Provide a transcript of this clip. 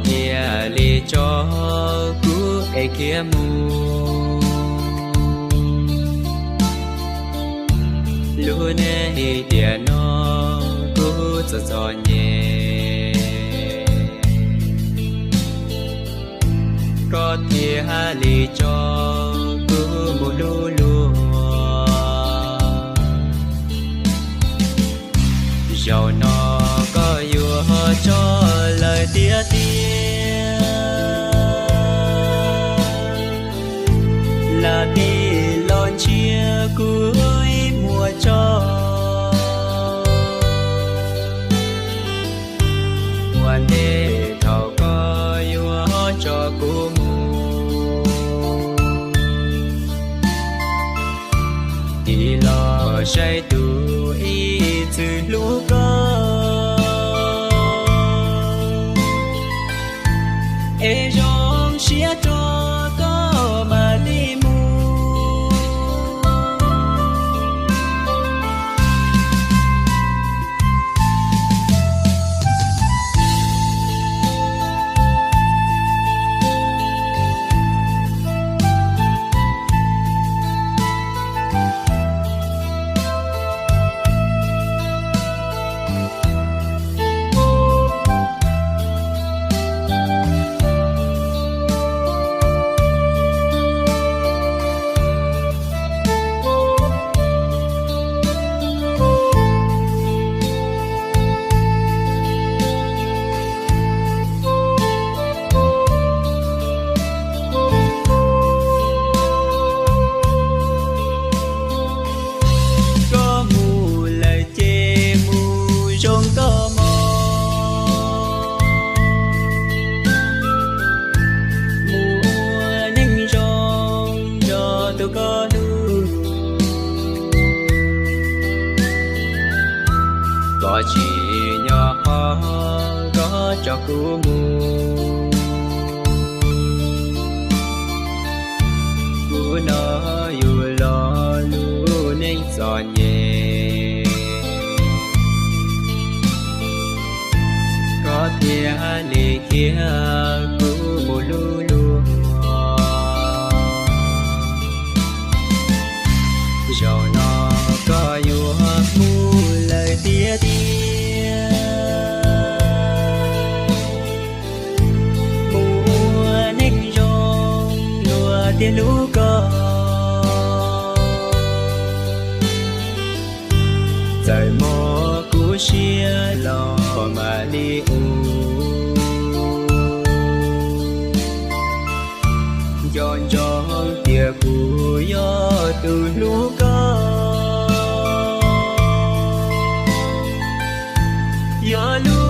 Thiaj li tso kuv es khiav mus. Lub neej tiam no kuv txom txom nyem, koj thiaj li tso kuv mus hlub luag. Zaum no koj yuav tso lawm tiag tiag, lam tij los ntshiab kuv ib muag tso. Ua ntej thaum koj yuav tso kuv mus, tig los saib tus ib txwm hlub koj, es zoo siab rau koj mam li mus. Koj mus lawm ces mus zoo koj mog, mus ua neej zoo nrog tus koj hlub. Koj tsis nyob qhov koj tso kuv mus, kuv no yug los lub neej txom nyem, koj thiaj li khiav kuv mus hlub luag. Zaum no koj yuav mus lawm tiag tiag, mus ua neej zoo luag thiaj hlub koj. Txawm mob kuv siab los mam li ua, nco ntsoov tias kuv yog tus hlub koj, yog lub